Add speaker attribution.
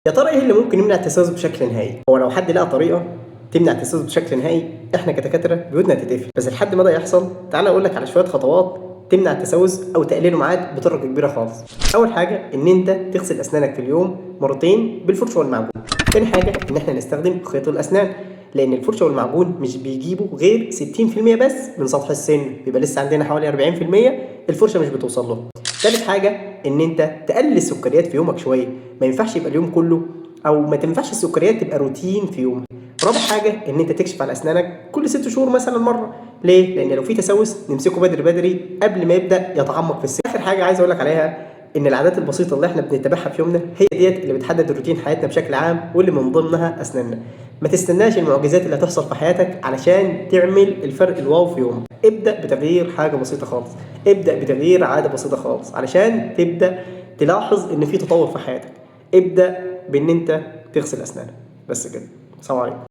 Speaker 1: يا ترى ايه اللي ممكن يمنع التسوس بشكل نهائي؟ هو لو حد لقى طريقه تمنع التسوس بشكل نهائي، احنا كدكاتره بيوتنا تتقفل. بس لحد ما ده يحصل، تعالى اقول لك على شوية خطوات تمنع التسوس او تقلله معاك بطرق كبيرة خالص. اول حاجة ان انت تغسل اسنانك في اليوم مرتين بالفرشه والمعجون. تاني حاجة ان احنا نستخدم خيط الاسنان، لان الفرشة والمعجون مش بيجيبوا غير 60% بس من سطح السن، بيبقى لسه عندنا حوالي 40% الفرشة مش بتوصل له. تالت حاجة ان انت تقلل السكريات في يومك شوية، ما ينفعش يبقى اليوم كله، او ما تنفعش السكريات تبقى روتين في يومك. رابع حاجة ان انت تكشف على اسنانك كل 6 شهور مثلا مرة. ليه؟ لان لو في تسوس نمسكه بدري بدري قبل ما يبدا يتعمق في السن. اخر حاجة عايز اقول لك عليها ان العادات البسيطة اللي احنا بنتبعها في يومنا هي ديت اللي بتحدد روتين حياتنا بشكل عام، واللي من ضمنها اسناننا. ما تستناش المعجزات اللي هتحصل في حياتك علشان تعمل الفرق ال wow في يومك. ابدا بتغيير حاجة بسيطة خالص، ابدا بتغيير عادة بسيطة خالص علشان تبدا تلاحظ ان في تطور في حياتك. ابدا بان انت تغسل اسنانك بس كده. السلام عليكم.